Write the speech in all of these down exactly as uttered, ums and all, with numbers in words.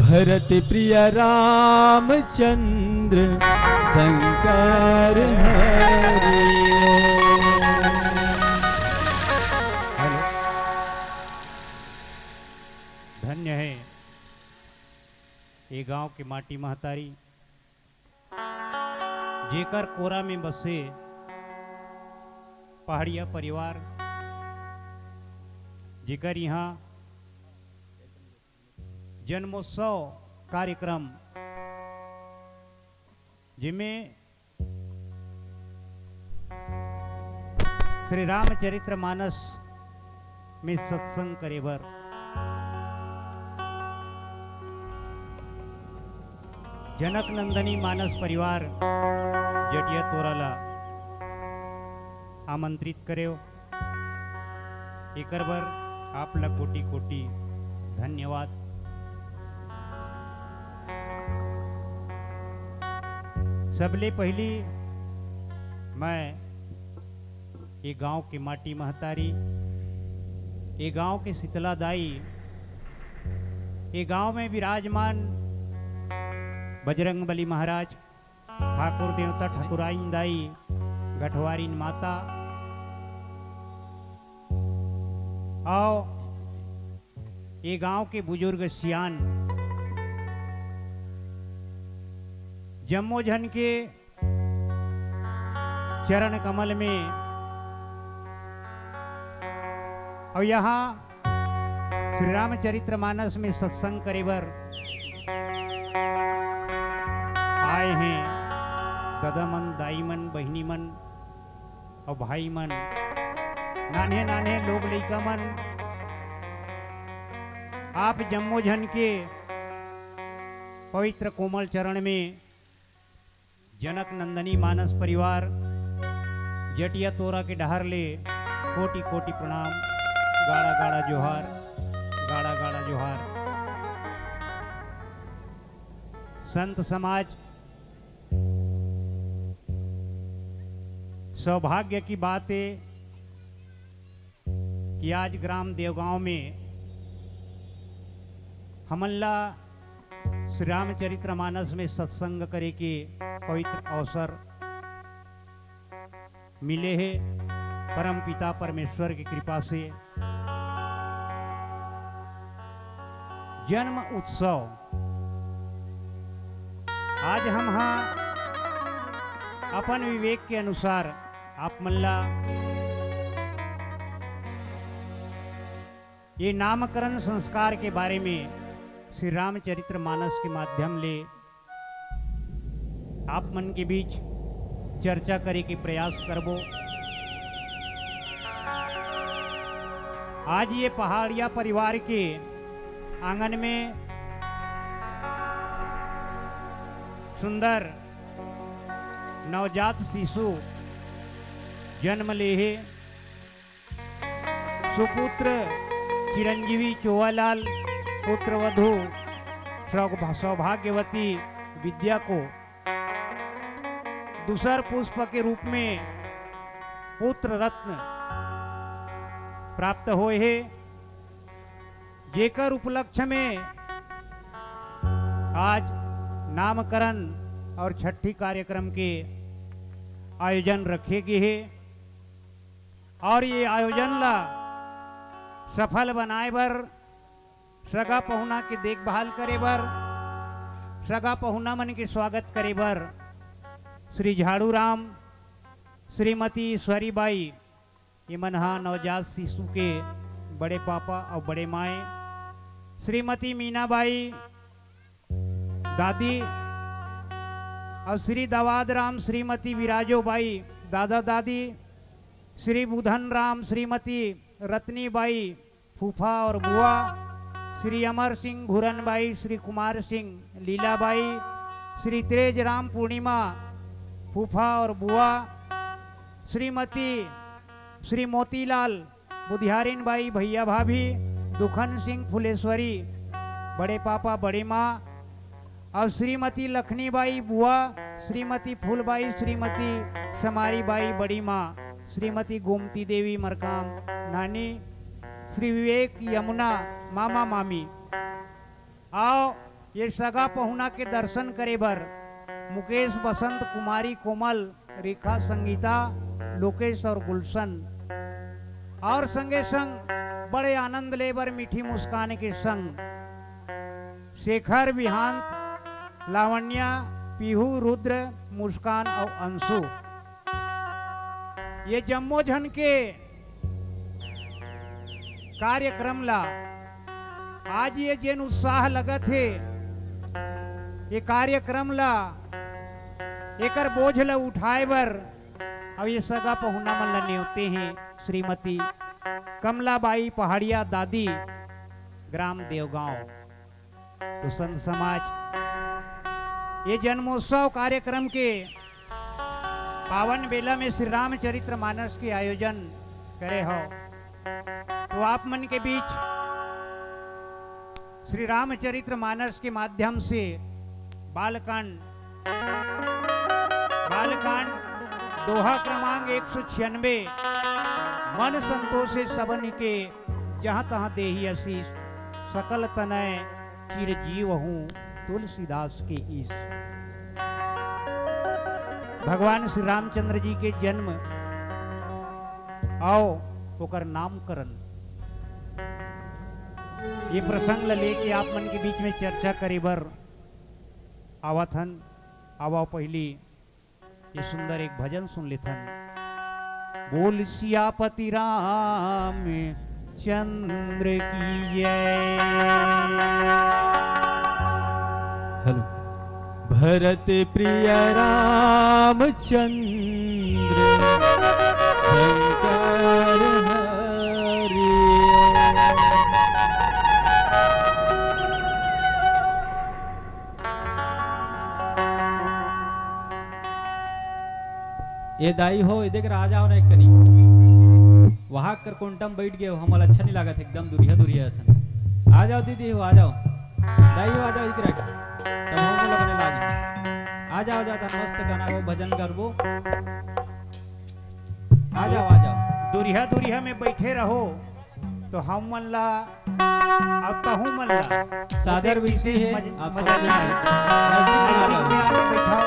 भरत प्रिय रामचंद्र शंकर हरि ओम। धन्य हे ये गांव के माटी महतारी, जेकर कोरा में बसे पहाड़िया परिवार, जेकर इहाँ जन्मोत्सव कार्यक्रम, जेमे श्री रामचरित्र मानस में सत्संग करे बर जनक नंदनी मानस परिवार जटिया तोरा ला आमंत्रित करेव। एकर बर आप ला कोटि कोटि धन्यवाद। धन्यवाद। सबले पहिली मैं ये गांव के माटी महतारी, ये गांव के शीतला दाई, ये गांव में विराजमान बजरंग बली महाराज, ठाकुर देवता, ठाकुराइन दाई, गठवारिन माता, अउ ये गांव के बुजुर्ग सियान, जम्मो झन के चरण कमल में, अउ यहाँ श्री रामचरित्र मानस में सत्संग करे बर आए हैं ददा मन, दाई मन, बहिनी मन अउ भाई मन, नान्हे नान्हे लोग लइका मन, आप जम्मो झन के पवित्र कोमल चरण में जनक नंदनी मानस परिवार जटिया तोरा के डहर ले कोटि कोटि प्रणाम, गाड़ा गाड़ा जोहार, गाड़ा गाड़ा जोहार। संत समाज, सौभाग्य की बात है कि आज ग्राम देवगांव में हमन ला श्री रामचरित्र मानस में सत्संग करे के पवित्र अवसर मिले हे। परम पिता परमेश्वर की कृपा से जन्म उत्सव आज हम हा अपन विवेक के अनुसार आप मन ला ये नामकरण संस्कार के बारे में श्री रामचरित्र मानस के माध्यम ले आप मन के बीच चर्चा करे के प्रयास करबो। आज ये पहाड़िया परिवार के आंगन में सुंदर नवजात शिशु जन्म ले हे। सुपुत्र चिरंजीवी चोवालाल, पुत्र वधु सौभ-, सौभाग्यवती विद्या को दूसर पुष्प के रूप में पुत्र रत्न प्राप्त होए हे, जेकर उपलक्ष्य में आज नामकरण और छठी कार्यक्रम के आयोजन रखे गे हे। और ये आयोजन ला सफल बनाए बर, सगा पहुना के देखभाल करे बर, सगा पहुना मन के स्वागत करे बर श्री झाड़ू राम, श्रीमती ईश्वरी बाई, ये मन हा नवजात शिशु के बड़े पापा और बड़े माए, श्रीमती मीना बाई, दादी, और श्री दवाद राम, श्रीमती विराजो बाई, दादा दादी, श्री बुधन राम, श्रीमती रत्नी बाई, फूफा और बुआ, श्री अमर सिंह घुरन बाई, श्री कुमार सिंह लीला बाई, श्री तेज राम पूर्णिमा, फूफा और बुआ, श्रीमती, श्री मोतीलाल, बुधियारिन बाई, भैया भाभी, दुखन सिंह फुलेश्वरी, बड़े पापा, बड़ी माँ, और श्रीमती लखनी बाई बुआ, श्रीमती फूलबाई, श्रीमती समारी बाई, बड़ी माँ, श्रीमती गोमती देवी मरकाम, नानी, श्री विवेक, यमुना, मामा, मामी। आओ, ये सगा पहुना के दर्शन करे बर मुकेश, बसंत, कुमारी, कोमल, रेखा, संगीता, लोकेश और गुलशन और संगे संग बड़े आनंद ले बर मीठी मुस्कान के संग शेखर, विहांत, लावण्या, पीहू, रुद्र, मुस्कान और अंशु, ये जम्मो झन के कार्यक्रम ला, आज ये जेन उत्साह लगत हे, ये कार्यक्रम ला, एकर बोझ ला उठाए बर, अउ ये सगा पहुना मन ला नेवते हे श्रीमती कमलाबाई पहाड़िया दादी, ग्राम देवगांव। तो संत समाज, ये जन्मोत्सव कार्यक्रम के पावन बेला में श्री रामचरित्र मानस के आयोजन करे हो, तो आप मन के बीच श्री रामचरित्र मानस के माध्यम से बालकांड, बालकांड दोहा क्रमांक एक सौ छियानवे, मन संतोषे सबन के जहाँ तहाँ देही आशीष, सकल तनय चिरजीव हूँ तुलसीदास के ईश। भगवान श्री रामचंद्र जी के जन्म अउ ओकर नामकरण, ये प्रसंग ल लेके आप मन के बीच में चर्चा करे बर आवत हन। आवा पहली ये सुंदर एक भजन सुन लेथन। बोल सियापति राम चंद्र की जय। हेलो। भरत प्रिय रामचंद्र शंकर हरि। ए दाई हो, ए देख, आ जाओ ना एक कनी। वहां कर कोंटा म बैठ गए हो, हमला अच्छा नहीं लागत, एकदम दुरिहा दुरिहा असन। आ जाओ दीदी हो, आ जाओ। दाई हो, आ जाओ इकरा। तब हम लोग बने लागे। आ जाओ, आ जाओ, तन मस्त गाना गो, भजन करबो। आ जाओ, आ जाओ। दुरिहा दुरिहा में बैठे रहो तो हम मन ला, अब तहु मन ला सादर विनती हे, मज-, आप मजा सब नहीं आए। नजदीक में आके बैठाओ।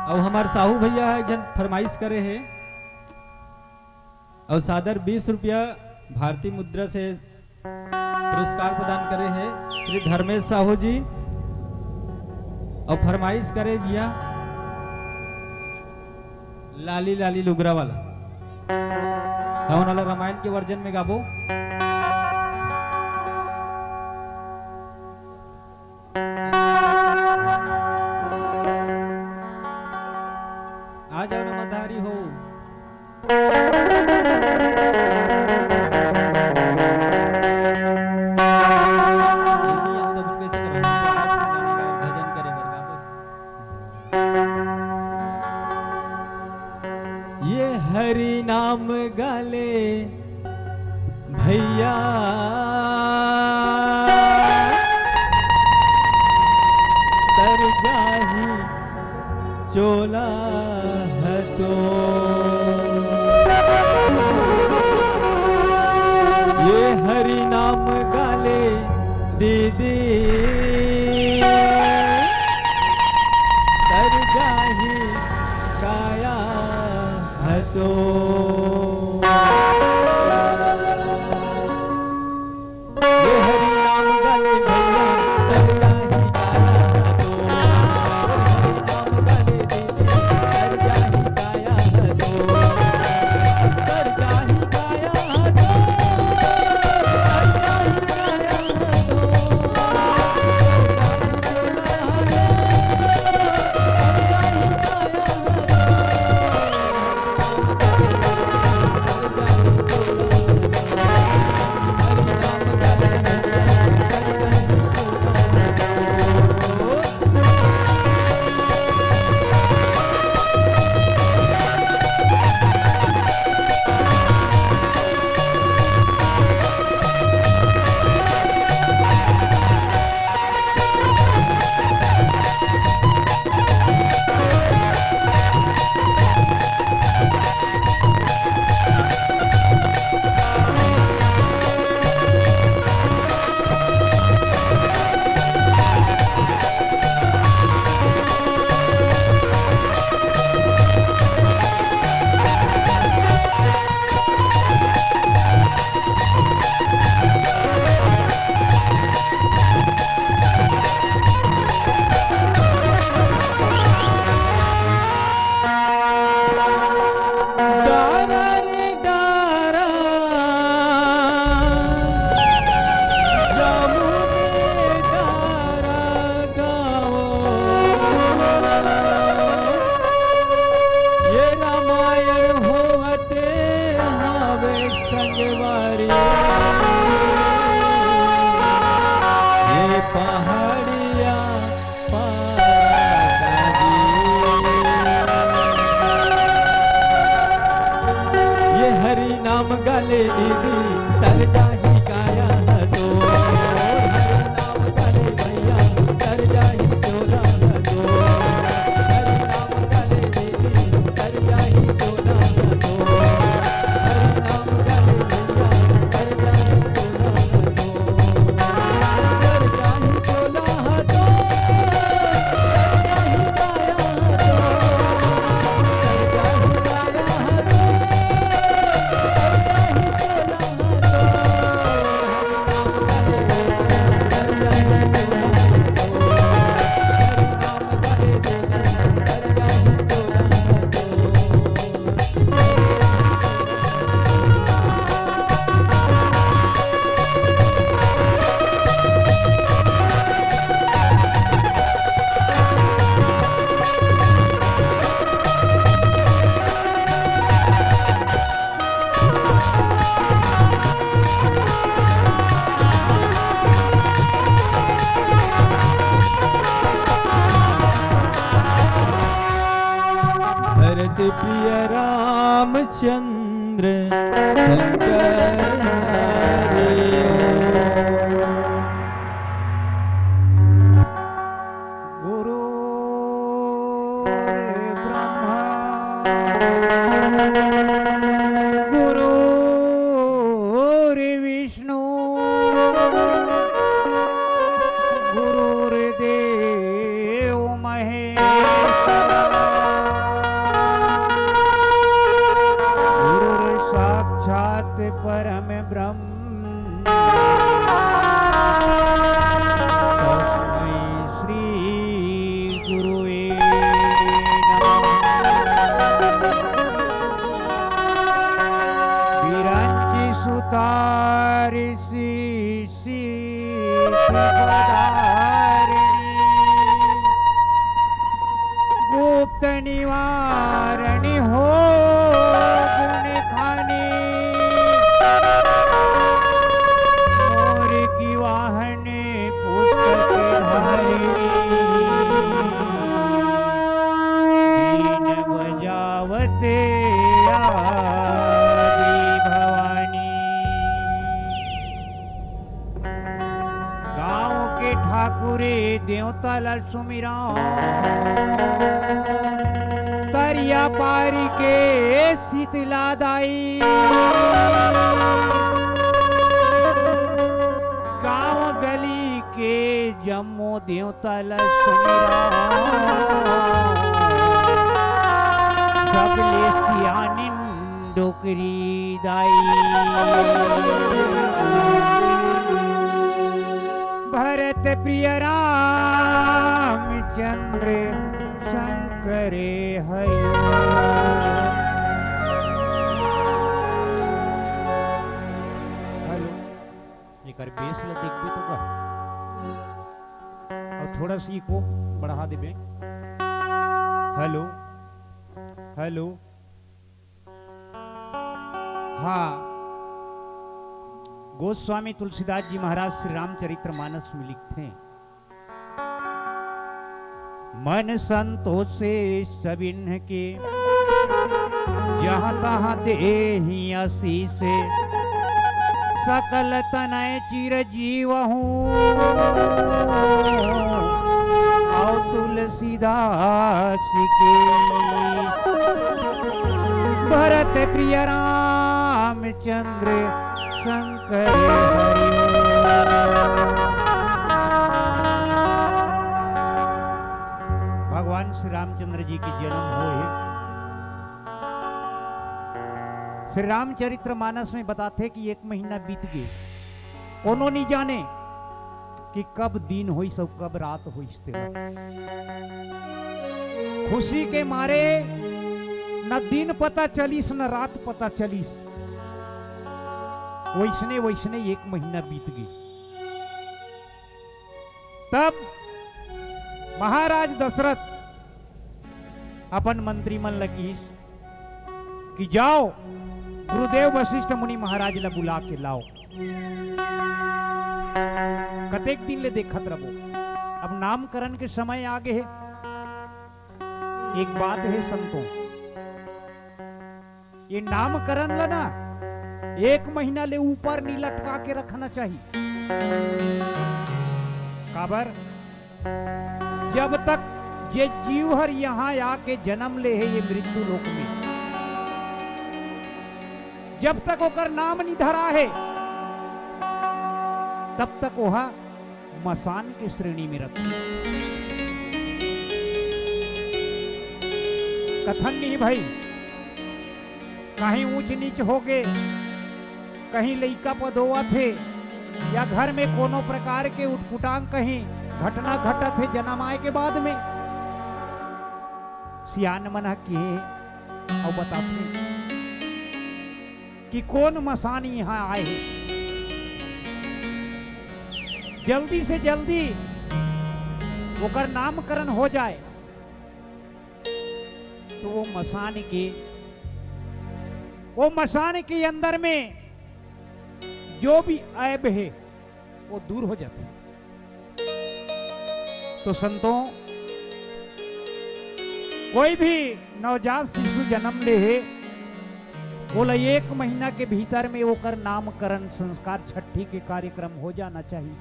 अउ हमार साहू भैया ह एक झन फरमाइश करे हे, अउ सादर बीस रुपया भारतीय मुद्रा से पुरस्कार प्रदान करे हे श्री धर्मेश साहू जी। अउ फरमाइश करे भैया लाली लाली लुगरा वाला। हमन वाला रामायण के वर्जन में गाबो। आ जाओ ना मधारी हो। ये हरि नाम गाले भैया, तर जाही चोला हतो। ये हरि नाम गाले दीदी, तर जाही काया हतो। रामचंद्र शंकर हरि ओम। गुरुर्ब्रह्मा गुरुर्विष्णु गुरुर्देव महेश्वर गुरुर्साक्षात् परम ब्रह्म तस्मै श्री गुरुवे नमः। विरंचि सुता ऋषि सिद्धि पदारिणी गुप्त निवारणी हो गुण खानी मोर की वाहन पुस्तक धारिणी बीन बजावते आदि भवानी। गांव के ठाकुरे देवता ला सुमिरा तरिया पारी के शीतला दाई गांव गली के जम्मो देवता ला सुमिरा सबले सियानिन डोकरी दाई। भरत प्रिय रामचंद्र शंकर हयो। हेलो, एकर बेस ल देखबे तो का? अउ थोड़ा सी इको बढ़ा देबे। Hello, hello. हाँ, गोस्वामी तुलसीदास जी महाराज श्री रामचरित्र मानस में लिखथे, मन संतोषे सबिन्ह के, जहाँ तहाँ देहि आशीष, सकल तनय चिर जीवहूँ अउ तुलसीदास के। भरत प्रिय रामचंद्र शंकर हरि ओम। भगवान श्री रामचंद्र जी के जन्म होए। श्री रामचरित्र मानस में बताथे कि एक महीना बीत गे, कोनो नी जाने कि कब दिन होइस अउ कब रात होइस तेला। खुशी के मारे न दिन पता चलिस, न रात पता चलिस। वइसने, वइसने एक महीना बीत गे। तब महाराज दशरथ अपन मंत्री मन ल किहिस कि जाओ, गुरुदेव वशिष्ठ मुनि महाराज ल बुला के लाओ। कतेक दिन ले देखत रबो, अब नामकरण के समय आ गे हे। एक बात हे संतों, ये नामकरण ल ना एक महीना ले ऊपर नी लटका के रखना चाहिए। काबर? जब तक जे जीव हर यहाँ आके जन्म ले हे ये मृत्यु लोक में, जब तक ओकर नाम नी धरा हे, तब तक ओहा मसान के श्रेणी में रथे। कथन नहीं भाई, कहीं ऊंच नीच हो गे, कहीं लइका पदोवत हे, या घर में कोनो प्रकार के उटपुटांग कहीं घटना घटत हे जन्म आए के बाद में। सियान मन ह किहे अउ बताथे कि कोन मसान यहाँ आए हे, जल्दी से जल्दी ओकर नामकरण हो जाए। तो वो मसान के, वो मसान के अंदर में जो भी ऐब हे, वो दूर हो जाथे। तो संतों, कोई भी नवजात शिशु जन्म ले हे, ओला एक महीना के भीतर में ओकर नामकरण संस्कार छट्ठी के कार्यक्रम हो जाना चाहिए।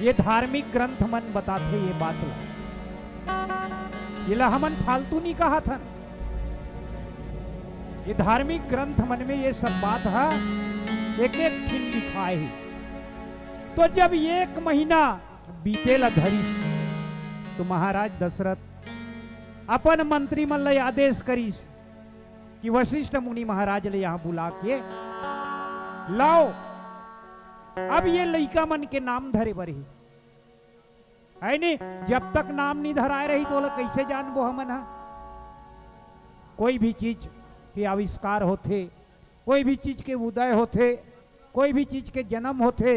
ये धार्मिक ग्रंथ मन बताथे ये बात ला। येला हमन फालतू नहीं कहा थन। ये धार्मिक ग्रंथ मन में ये सब बात हा एक एक ठिन लिखाए हे। तो जब एक महीना बीते ला धरिस, तो महाराज दशरथ अपन मंत्री मन ला आदेश करिस कि वशिष्ठ मुनि महाराज ले यहाँ बुला के लाओ, अब ये लइका मन के नाम धरे बर हे। है नी, जब तक नाम नहीं धराए रही तो ओला कैसे जानबो हमन हा? कोई भी चीज के आविष्कार होथे, कोई भी चीज के उदय होथे, कोई भी चीज के जन्म होथे,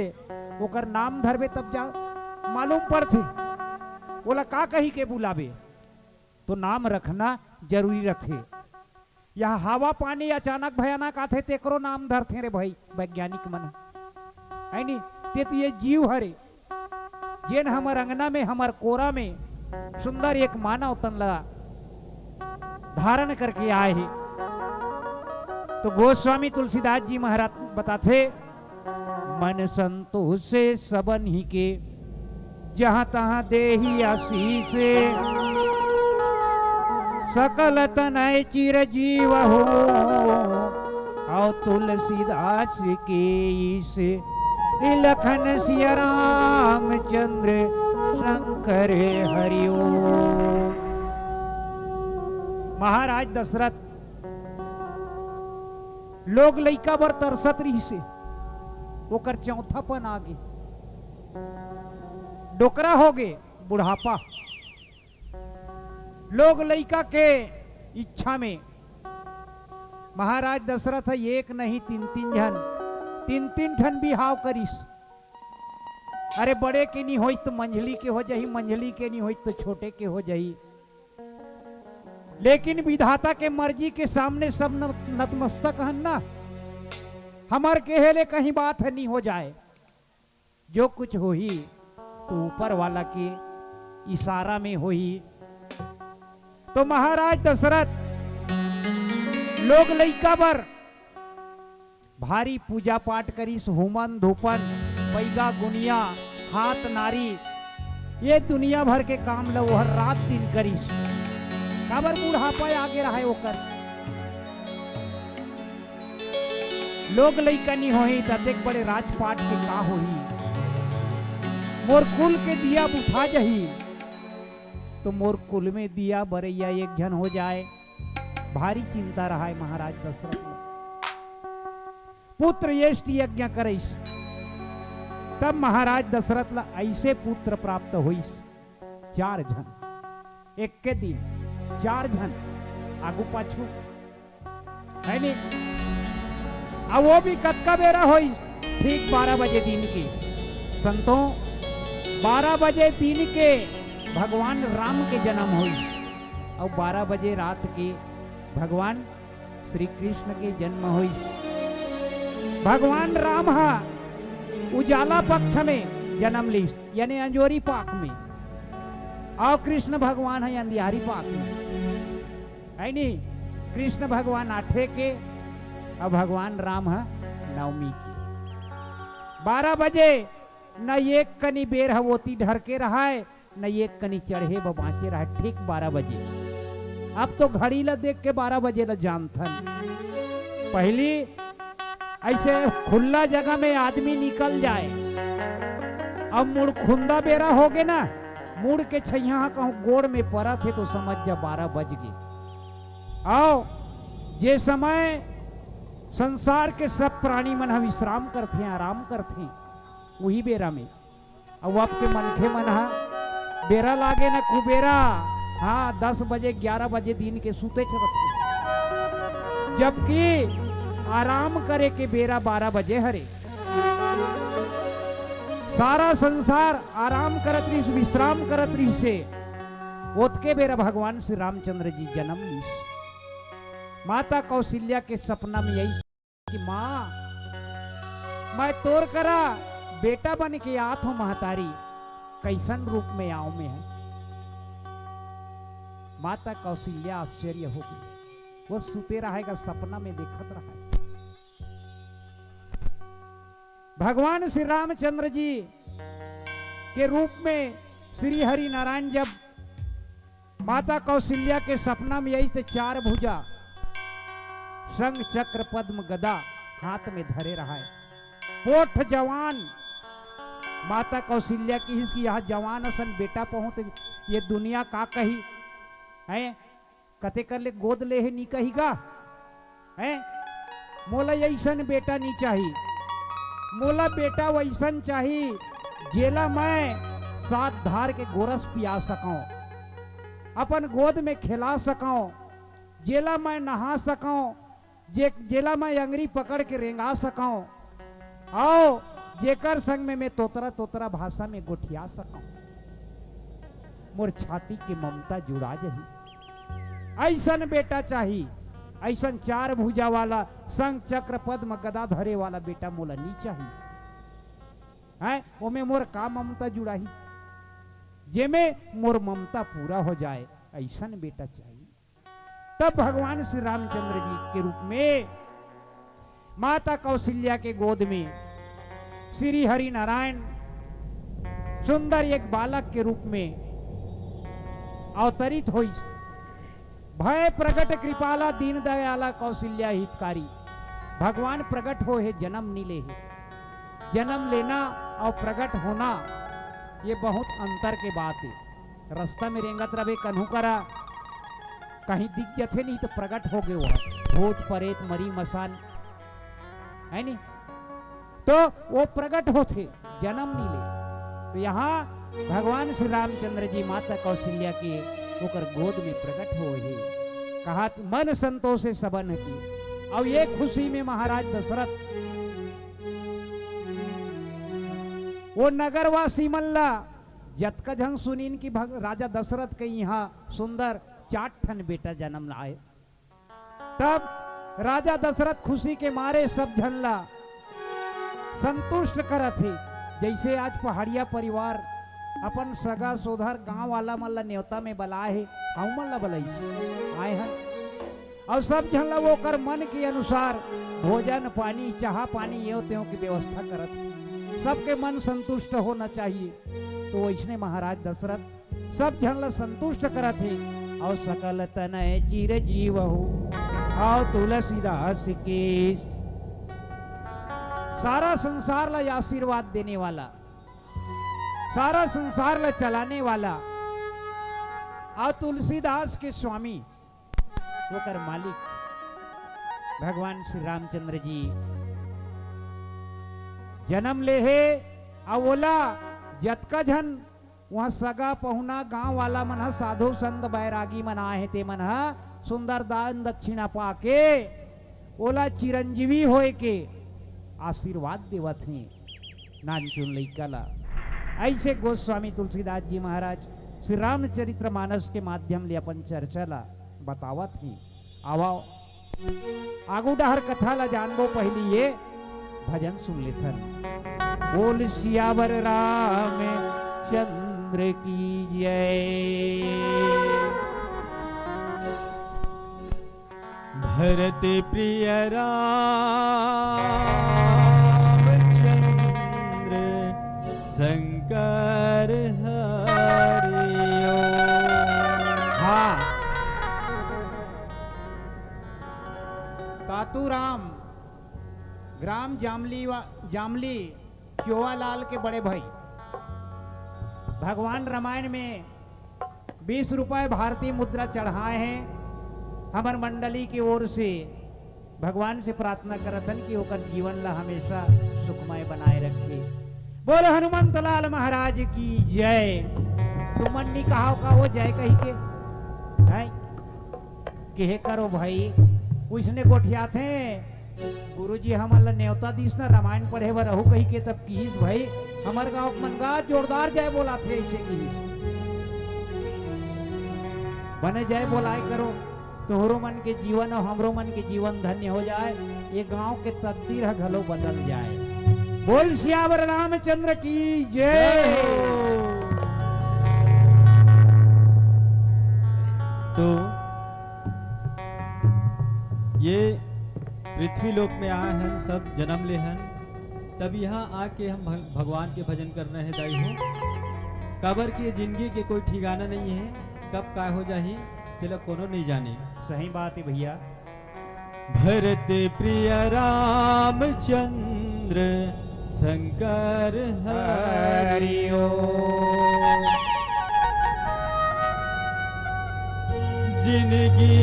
ओकर नाम धरबे तब जा मालूम पड़थे। ओला का कही के बुलाबे, तो नाम रखना जरूरी रथे। यह हवा पानी अचानक भयानक आथे, तेकरो नाम धरथे रे भाई वैज्ञानिक मन, है नी? ते तो ये जीव हरे, जेन हमर अंगना में, हमर कोरा में सुंदर एक मानव तन ला धारण करके आए हे। तो गोस्वामी तुलसीदास जी महाराज बताथे, मन संतोषे सबन्हि के, जहाँ तहाँ देहि आशीष। सकल तनय चिरजीव हो, अउ तुलसीदास के ईश। लखन सिया रामचंद्र शंकर हरि ओम। महाराज दशरथ लोग लइका बर तरसत रहिसे, ओकर चौथापन आगे, डोकरा होगे, बुढ़ापा। लोग लइका के इच्छा में महाराज दशरथ ह एक नहीं तीन तीन झन, तीन तीन ठन बिहाव करिस। अरे बड़े के नी होइस तो मंझली के हो जाही, मंझली के नी होइस तो छोटे के हो जाही। लेकिन विधाता के मर्जी के सामने सब न-, नतमस्तक हन ना। हमर केहे ले कहीं बात ह नी हो जाए। जो कुछ होही तो ऊपर वाला के इशारा में होही। तो महाराज दशरथ लोग लइका बर भारी पूजा पाठ करिस, हुमन धूपन, पैगा गुनिया, हाथ नारी, ये दुनिया भर के काम ल ओहर रात दिन करिस। काबर बुढ़ापा आगे रहे ओकर। लोग लइका नी होही त अतेक बड़े राजपाट के का होही? मोर कुल के दिया बुझा जाही, तो मोर कुल में दिया बरैया एक झन हो जाए। भारी चिंता रहाय महाराज दशरथ ला। पुत्र यष्टि यज्ञ करइस, तब महाराज दशरथ ला ऐसे पुत्र प्राप्त होइस। चार झन, एक के दिन चार झन, आगू पाछू, है नी? अब वो भी कतका बेरा होइस? ठीक बारह बजे दिन के। संतों, बारह बजे दिन के भगवान राम के जन्म होइस, अउ बारह बजे रात के भगवान श्री कृष्ण के जन्म होइस। भगवान राम ह उजाला पक्ष में जन्म लीस, यानी अंजोरी पाख में, अउ कृष्ण भगवान ह अंधियारी पाख में, है नी? कृष्ण भगवान आठे के, अउ भगवान राम ह नवमी के। बारह बजे न एक कनी बेर ह ओती ढर के रहाय, न एक कनी चढ़े ब बाँचे रहे, ठीक बारह बजे। अब तो घड़ी ला देख के बारह बजे ला जानथन। पहली ऐसे खुल्ला जगह में आदमी निकल जाए, अब मुड़खुंदा बेरा होगे ना, मुड़ के छैया ह कहूँ गोड़ में परत हे तो समझ जा बारह बज गे। अउ जे समय संसार के सब प्राणी मन ह विश्राम करथे, आराम करथे, उही बेरा में अउ अब के मनखे मन ह बेरा लागे न कुबेरा, हाँ, दस बजे, ग्यारह बजे दिन के सुतेच रथे, जबकि आराम करे के बेरा बारह बजे हरे। सारा संसार आराम करत रहिस, विश्राम करत रहिसे, ओतके बेरा भगवान श्री रामचंद्र जी जन्म लीस। माता कौशल्या के सपना में अइस कि माँ, मैं तोर करा बेटा बन के आत हूँ महतारी, कैसन रूप में आऊं मैं? माता कौशल्या आश्चर्य हो गई। वो सुते रहय गा, सपना में देखत रहय। भगवान श्री रामचंद्र जी के रूप में श्री हरि नारायण जब माता कौशल्या के सपना में आइस त चार भुजा, शंख, चक्र, पद्म, गदा हाथ में धरे रहय। पोठ जवान माता कौशल्या किहिस कि यह जवान असन बेटा पहुंच, ये दुनिया का कही? हैं? कते कर ले गोद ले हे नी कही गा? हैं? मोला अइसन बेटा नी चाही, मोला बेटा वइसन चाही, जेला मैं सात धार के गोरस पिया सकंव, अपन गोद में खेला सकंव, जेला मैं नहा सकंव, जे, जेला मैं अंगरी पकड़ के रेंगा सकंव, अउ जेकर संग में मैं तोतरा तोतरा भाषा में गोठिया सकंव। मोर छाती के ममता जुड़ा जाही। अइसन बेटा चाही, अइसन चार भुजा वाला, शंख, चक्र, पद्म, गदा धरे वाला बेटा मोला नी चाही। हैं, ओमे मोर का ममता जुड़ाही, जेमे मोर ममता पूरा हो जाए, अइसन बेटा चाही। तब भगवान श्री रामचंद्र जी के रूप में माता कौशल्या के गोद में श्री हरि नारायण सुंदर एक बालक के रूप में अवतरित होइस। भय प्रगट कृपाला दीन दयाला कौशल्या हितकारी। भगवान प्रगट होय हे, जन्म नी ले हे। जन्म लेना अउ प्रगट होना, ये बहुत अंतर के बात हे। रस्ता में रेंगत रबे, कन्हू करा कहीं दिख जथे, नहीं तो प्रगट हो गए वो भूत परेत मरी मसान, है नी? तो वो प्रगट होथे, जन्म नी ले। तो यहाँ भगवान श्री रामचंद्र जी माता कौशल्या के ओकर गोद में प्रगट होय हे। कहात मन संतोषे सबन की। अब ये खुशी में महाराज दशरथ वो नगरवासी मन ला जतका झन सुनिन कि भग-, राजा दशरथ के इहाँ सुंदर चार ठन बेटा जन्म लाए। तब राजा दशरथ खुशी के मारे सब झन ला संतुष्ट करत हे। जइसे आज पहाड़िया परिवार अपन सगा सोदर गांव वाला मन ला नेवता में बलाए हे, हमन ला बलाइस, आए हन। अउ सब झन ला ओकर मन के अनुसार भोजन पानी, चाहा पानी, येव तेव के व्यवस्था करत हे। सबके मन संतुष्ट होना चाहिए। तो वइसने महाराज दशरथ सब झन ला संतुष्ट करत हे। अउ सकल तनय चिर जीवहु, अउ तुलसीदास के। सारा संसार ला आशीर्वाद देने वाला, सारा संसार ला चलाने वाला, अउ तुलसीदास के स्वामी, ओकर मालिक भगवान श्री रामचंद्र जी जन्म ले हे। अउ ओला जतका झन उहाँ सगा पहुना गांव वाला मन ह, साधु संत बैरागी मन आए हे, ते मन ह सुंदर दान दक्षिणा पाके ओला चिरंजीवी होए के आशीर्वाद देवत हे नानचुन लइका ला। अइसे गोस्वामी तुलसीदास जी महाराज श्री रामचरित्र मानस के माध्यम ले अपन चर्चा ला बतावत हे। आवा, आगू डहर कथा ला जानबो, पहिली ये भजन सुन लेथन। बोल सियावर रामचंद्र की जय। भरत प्रिय रामचंद्र शंकर हरि ओम। हाँ। तातू राम, ग्राम जामली वा-, जामली, चोवालाल के बड़े भाई। भगवान रामायण में बीस रुपए भारतीय मुद्रा चढ़ाए हे। हमर मंडली के ओर से भगवान से प्रार्थना करत हन कि ओकर जीवन ला हमेशा सुखमय बनाए रखे। बोल हनुमंत लाल महाराज की जय। तुमन नी कहाव का वो जय कही के? हैं? केहे करो भाई, ओइसने गोठियाथे। गुरुजी हमन ला नेवता दीस ना, रामायण पढ़े बर रहू कही के, तब किहिस भाई, हमर गांव के मन गा जोरदार जय बोलाथे, अइसे किहिस। बने जय बोलाए करो, तोहरो मन के जीवन अउ हमरो मन के जीवन धन्य हो जाए, ये गांव के तकदीर ह घलो बदल जाए। बोल सियावर रामचंद्र की जय। जय हो। तो ये पृथ्वी लोक में आए हन, सब जन्म ले हन, तब यहाँ आके हम भग-, भगवान के भजन करना है दाई हो, काबर कि ये जिंदगी के कोई ठिकाना नहीं है, कब का हो जाही, तेला कोनो नहीं जाने। सही बात है भैया। भरत प्रिय रामचंद्र शंकर हरि ओम। जिंदगी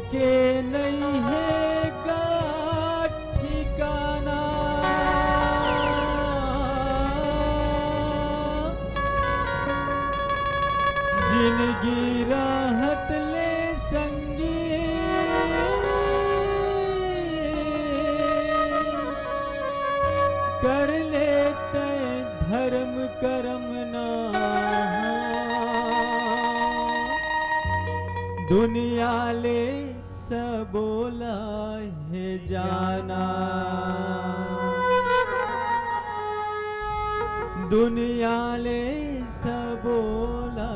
के नहीं है का ठिकाना, जिंदगी राहत ले संगी, कर ले तय धर्म करम ना, दुनिया ले सबोला हे जाना, दुनिया ले सबोला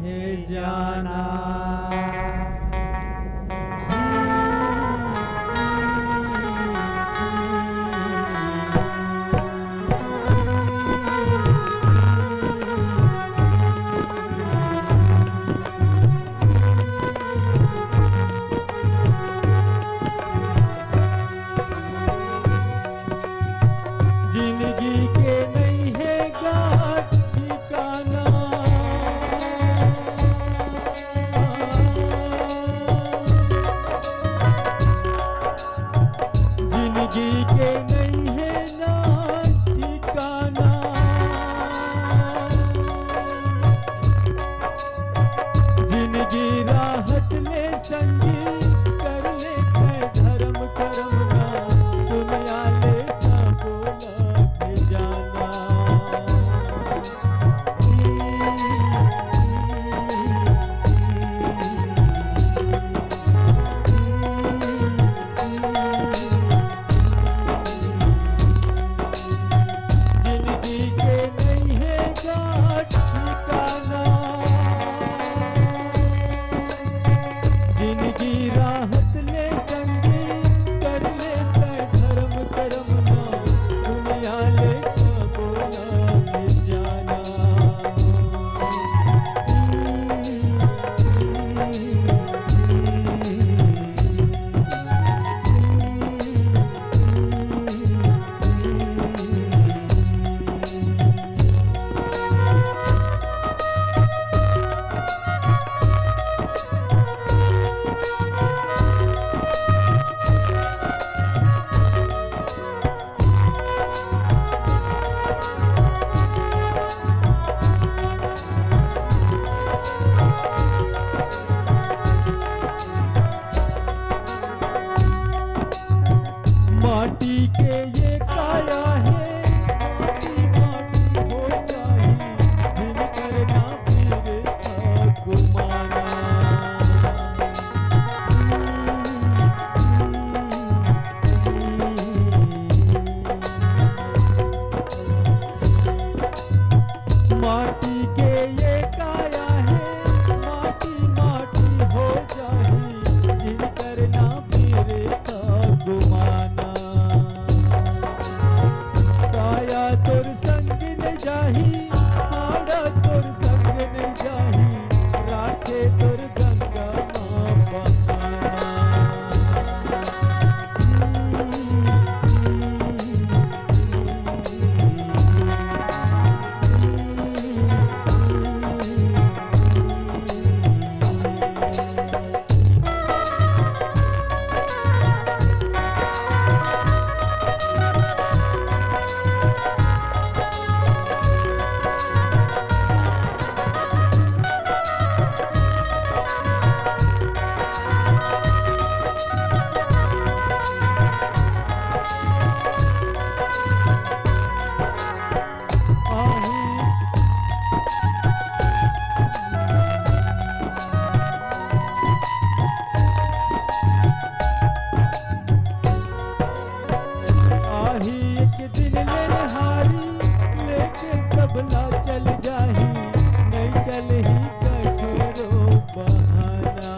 हे जाना। जिंदगी के नहीं है गा ठिकाना, जिंदगी के नहीं है ना ठिकाना। जिंदगी राहत ले संगी, कर ले तय धर्म करम ना, दुनिया ले सबोला हे जाना। जिंदगी के नहीं है गा ठिकाना, जिंदगी राहत ले संगी, कर ले तय धर्म करम ना, दुनिया ले सबोला हे जाना। माटी के ये काया हे, माटी माटी हो जाही, जिनकर ना फिर गुमाना। माटी के ये काया हे, माटी माटी हो जाही, जिनकर ना फिर गुमाना। काया तोर संग नहीं जाही, हाड़ा तोर संग नहीं जाही, राखे तोर गंगा माँ बहाना। आही एक दिन ले हारी, लेके सबला चल जाही, नहीं चलही ककरो बहाना।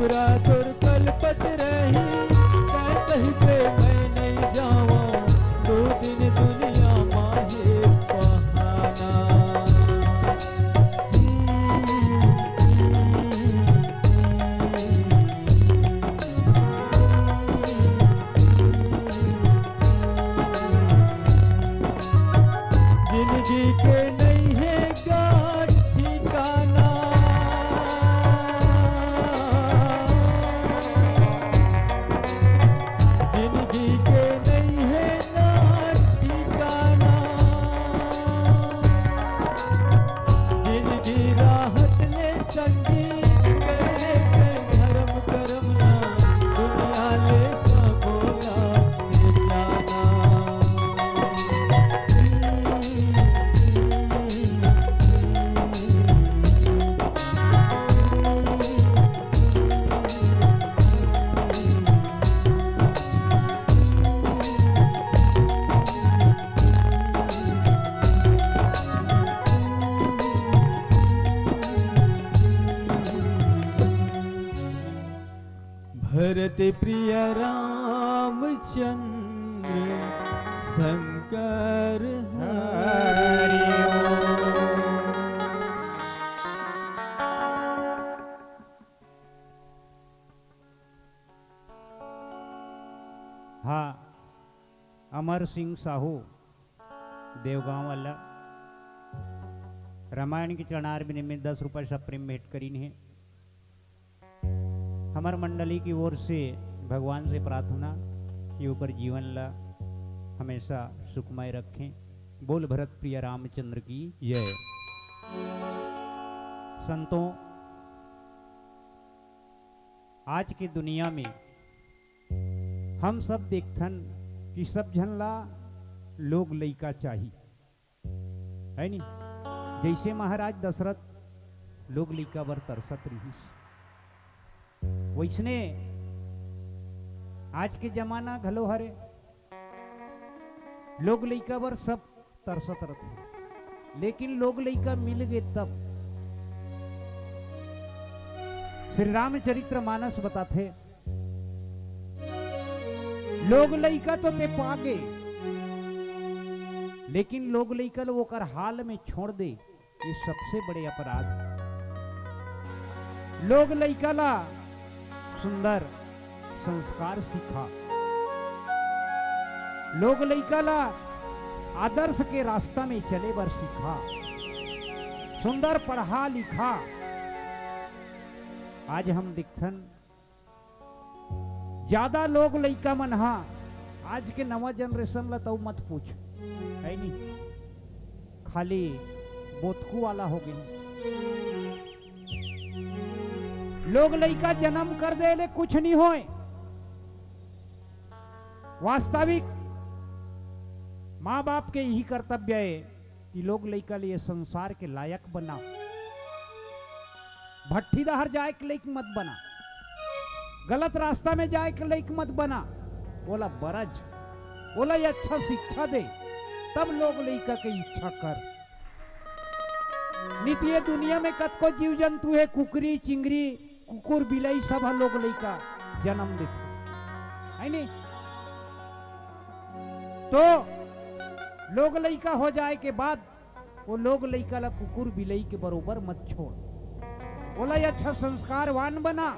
तोर कलपत रही, तैं कहिबे मैं नइ जावंव, दू दिन दुनिया मा हे पहाना। जिनगी के नइ हे गा ठिकाना। जिनगी के नइ हे गा ठिकाना। जिनगी राहत ले संगी, करे के धरम करम ना, दुनिया ले सबो ला जाना। भरत प्रिय रामचंद्र शंकर हरि ओम। हाँ, अमर सिंह साहू देवगांव वाला रामायण के चरणार बिनिमित दस रुपया सप्रेम भेंट करीन हे। हमर मंडली की ओर से भगवान से प्रार्थना कि ओकर जीवन ला हमेशा सुखमय रखें। बोल भरत प्रिय रामचंद्र की जय। संतों, आज के दुनिया में हम सब देखथन कि सब झन ला लोग लइका चाही, है नी? जैसे महाराज दशरथ लोग लइका बर तरसत रिहिस, वैसने आज के जमाना घलो हरे, लोग लइका बर सब तरसत रथे, लेकिन लोग लइका मिल गे तब। श्री रामचरित्र मानस बताथे, लोग लइका तो ते पागे, लेकिन लोग लइका ल ओकर हाल में छोड़ दे, ये सबसे बड़े अपराध। लोग लइका ला सुंदर संस्कार सिखा, लोग लइका ला आदर्श के रास्ता में चले बर सिखा, सुंदर पढ़ा लिखा। आज हम देखथन, ज्यादा लोग लइका मन हा आज के नवा generation ला तऊ मत पूछ, है नी? खाली बोतकू वाला हो गए। लोग लइका जन्म कर दे ले कुछ नहीं होए। वास्तविक माँ बाप के यही कर्तव्य है कि लोग लइका ल ये संसार के लायक बना। भट्ठी डहर जाए के लइक मत बना, गलत रास्ता में जाए के लइक मत बना। ओला बरज, ओला ये अच्छा शिक्षा दे, तब लोग लइका के इच्छा कर। नित ये दुनिया में कतको जीव जंतु हे, कुकरी, चिंगरी, कुकुर, बिलई, सब ह लोग लइका जन्म देथे, है नी? तो लोग लइका हो जाए के बाद वो लोग लइका ला कुकुर बिलई के बरोबर मत छोड़, ओला ये अच्छा संस्कारवान बना।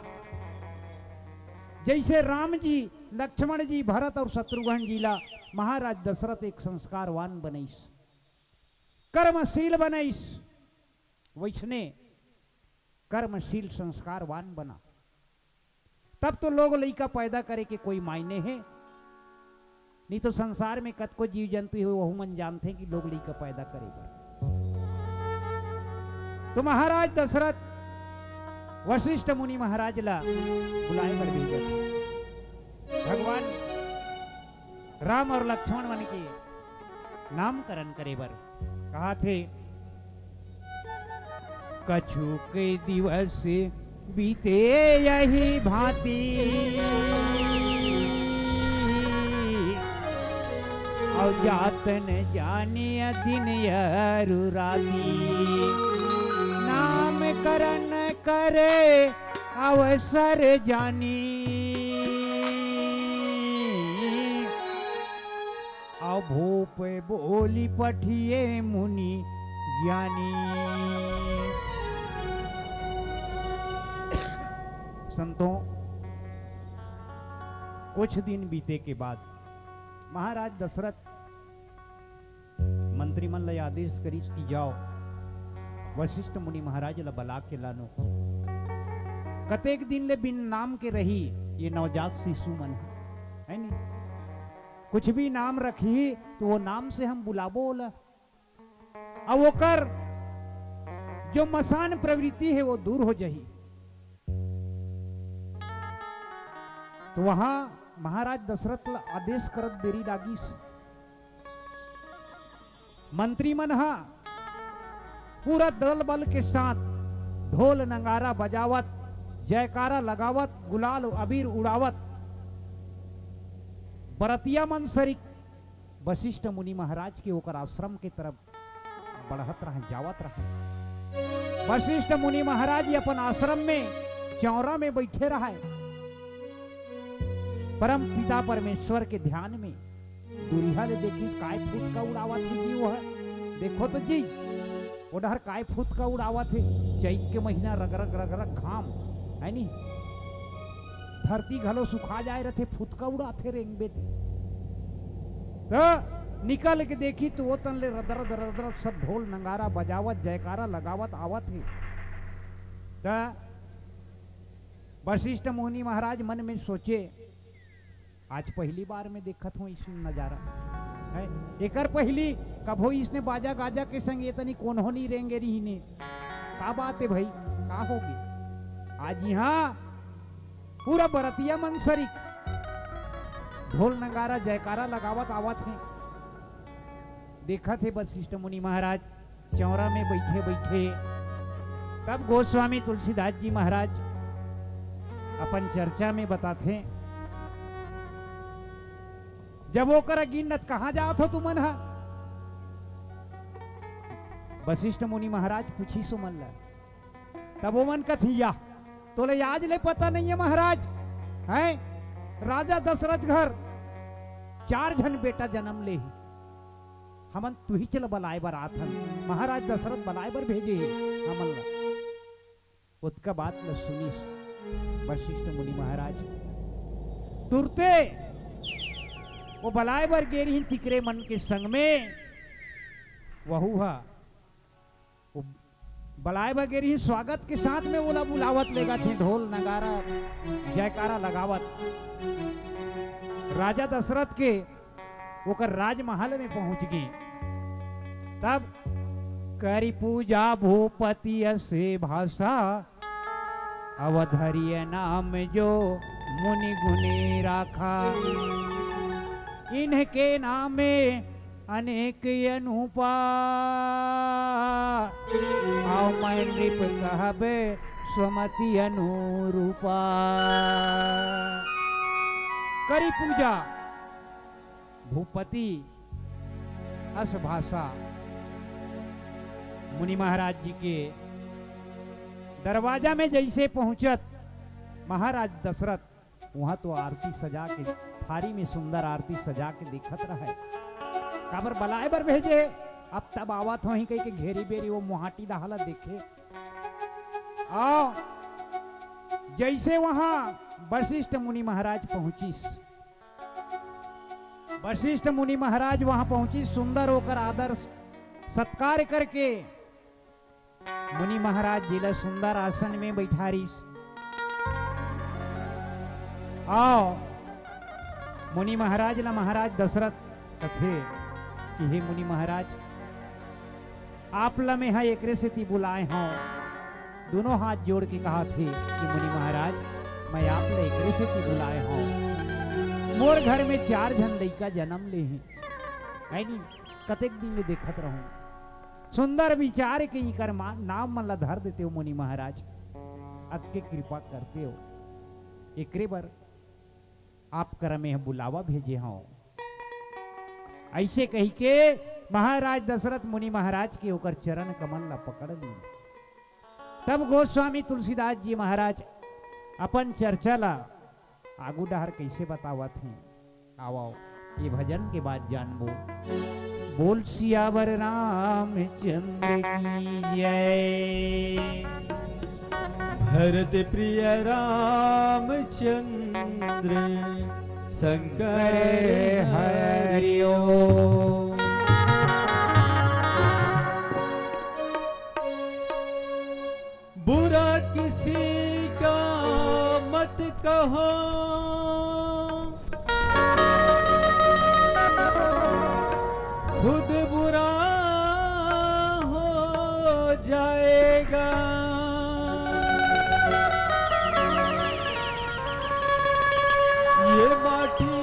जैसे राम जी, लक्ष्मण जी, भरत और शत्रुघ्न जी ला महाराज दशरथ एक संस्कारवान बनइस, कर्मशील बनइस, वैसने कर्मशील संस्कारवान बना, तब तो लोग लइका पैदा करे के कोई मायने हे। नहीं तो संसार में कतको जीव जंतु हे, वहू मन जानथे कि लोग लइका पैदा करे बर। तो महाराज दशरथ वशिष्ठ मुनि महाराज ला बुलाए बर भेजत हे। भगवान राम और लक्ष्मण मन के नामकरण करे बर कहाथे। कछुक दिवस बीते यही भांति, और जात न जानिया दिन अरु राति। नामकरण करे अवसर जानी। अउ भूप बोली पठिए मुनि ज्ञानी। संतों, कुछ दिन बीते के बाद महाराज दशरथ मंत्री मन ला आदेश करिस कि जाओ, वशिष्ठ मुनि महाराज ला बला के लानो। कतेक दिन ले बिन नाम के रही ये नवजात शिशु मन, है नी? कुछ भी नाम रखही तो वो नाम से हम बुलाबो ओला। अब ओकर जो मसान प्रवृत्ति है वो दूर हो जाही। तो वहां महाराज दशरथ ला आदेश करत देरी लागिस। मंत्री मन हा पूरा दल बल के साथ ढोल नगारा बजावत, जयकारा लगावत, गुलाल अबीर उड़ावत बरतिया मन सरीक वशिष्ठ मुनि महाराज के ओकर आश्रम के तरफ बढ़त रहय, जावत रहय। वशिष्ठ मुनि महाराज अपन आश्रम में चौरा में बैठे रहय, परम पिता परमेश्वर के ध्यान में। दूरिहा ले देखिस, काय फुटका उड़ावत हे जी वो ह। देखो तो जी, वो डहर काय फुतका उड़ावत हे। चैत के महीना, रगरग रगरग घाम, है नी? धरती घलो सुखा जाए रथे, फुतका उड़ाथे रेंगबे ते। त निकल के देखी तो वो तन ले रदरद रदरद सब ढोल नगारा बजावत, जयकारा लगावत आवत हे। त वशिष्ठ मुनि महाराज मन में सोचे, आज पहली बार में देखत हों इसने नजारा। है, एकर पहली कभो इसने बाजा गाजा के संग ये तनी कोनो नहीं रेंगे रही ने। का बात है भाई, का होगे? आज यहाँ पूरा बरतिया मन सरीक ढोल नगारा जयकारा लगावत आवत हे। देखत हे वशिष्ठ मुनि महाराज, चौरा में बैठे बैठे। तब गोस्वामी तुलसीदास जी महाराज अपन चर्चा में बताथे, जब ओकर अगिन नत कहाँ जात हो तुमन ह? वशिष्ठ मुनि महाराज पूछिस ओमन ला। तब ओमन कथिन, या तोला आज ले पता नहीं है महाराज, हैं? राजा दशरथ घर चार झन बेटा जन्म ले ही। हमन तुहिच ल बलाए बर आथन, महाराज दशरथ बलाए बर भेजे हे हमन ल। ओतका बात ल सुनिस वशिष्ठ मुनि महाराज। तुरते वो बलाए बर गे रिहिन तिकरे मन के संग में, वहू ह वो बलाए बर गे रिहिन, स्वागत के साथ में ओला बुलावत लेगत हे, ढोल नगारा जयकारा लगावत। राजा दशरथ के ओकर राजमहल में पहुंच गे। तब करी पूजा भूपति असे भाषा, अवधरिय नाम जो मुनि गुणी राखा। इनके नामे अनेक अनूपा, अउ मैं नृप कहबे सुमति अनुरूपा। करी पूजा भूपति अस भाषा। मुनि महाराज जी के दरवाजा में जैसे पहुंचत महाराज दशरथ, वहां तो आरती सजा के, थारी में सुंदर आरती सजा के देखत रहे। काबर बलाए बर भेजे, अब तब आवत होही कहिके घेरी बेरी वो मुहाटी डहा ल देखे। अउ जैसे वहां वशिष्ठ मुनि महाराज पहुंचिस, वशिष्ठ मुनि महाराज वहां पहुंचिस, सुंदर ओकर आदर सत्कार करके मुनि महाराज जी ला सुंदर आसन में बैठारिस। अउ मुनि महाराज ला महाराज दशरथ कथे कि हे मुनि महाराज, आप ला मैं हा एकरे सेती बुलाए हंव। दोनों हाथ जोड़ के कहाथे कि मुनि महाराज, मैं आप ला एकरे सेती बुलाए हंव। मोर घर में चार झन लइका जन्म ले हे, है नी? कतेक दिन ले देखत रहूं। सुंदर विचार के इकर मा-, नाम मन ला धर देते हो मुनि महाराज, अतके कृपा करते हो। एकरे बर आप करा में बुलावा भेजे हंव। ऐसे कही के महाराज दशरथ मुनि महाराज के ओकर चरण कमल ला पकड़ ली। तब गोस्वामी तुलसीदास जी महाराज अपन चर्चा ला आगू डहर कइसे बतावत हे। आवव, ये भजन के बाद जानबो। बोल सियावर रामचंद्र की जय। भरत प्रिय रामचंद्र शंकर हरिओ। बुरा किसी का मत कहो, खुद बुरा हो जाएगा। ये माटी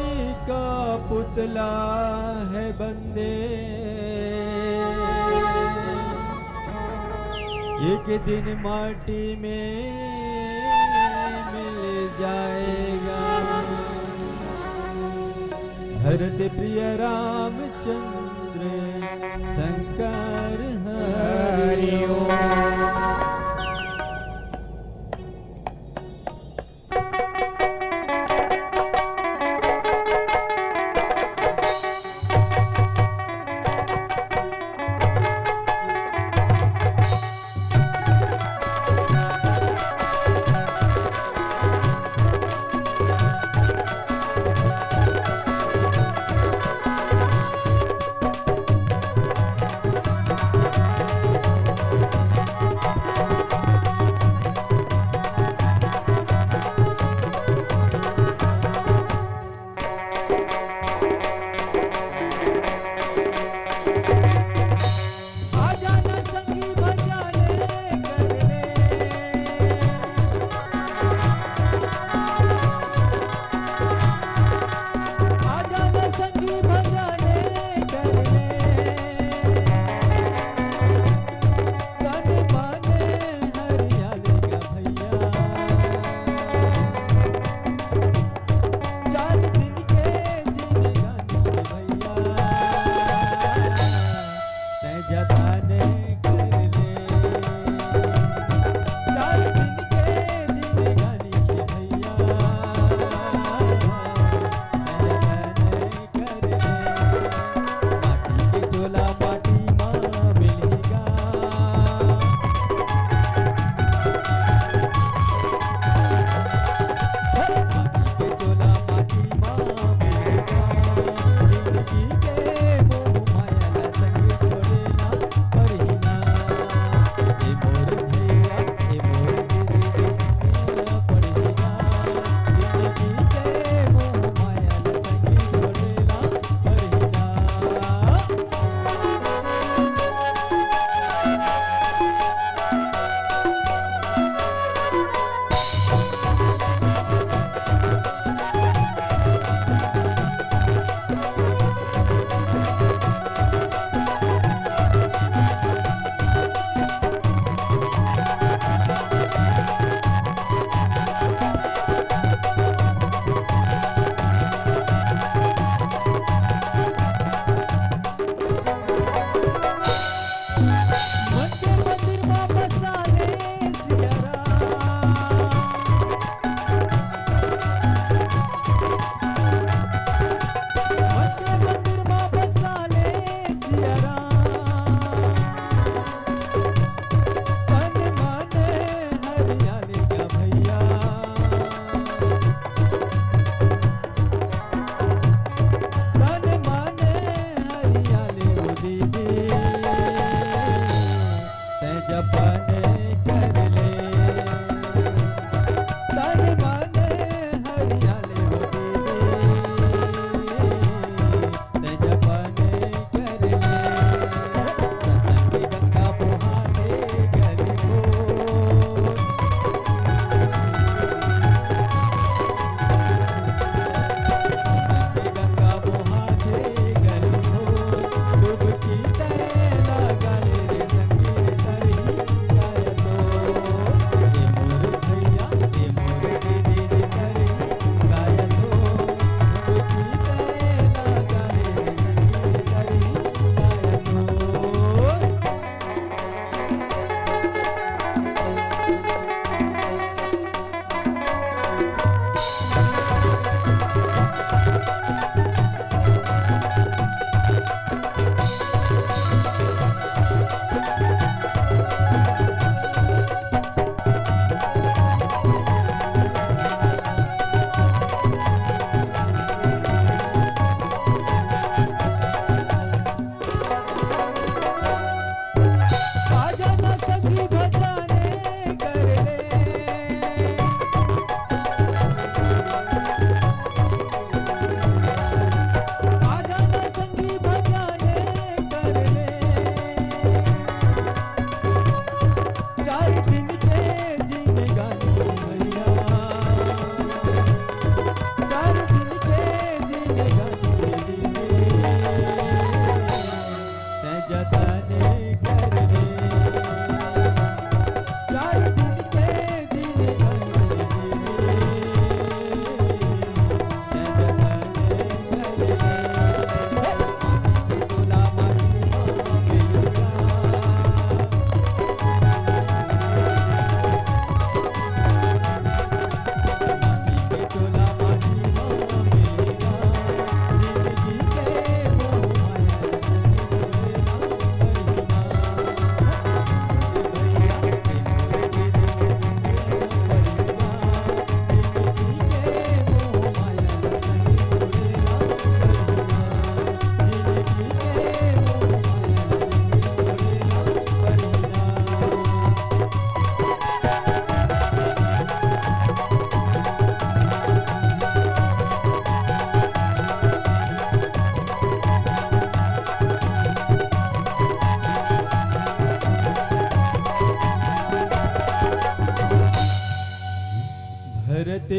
का पुतला है बंदे, एक दिन माटी में मिल जाएगा। भरत प्रिय रामचंद्र शंकर हरिओ।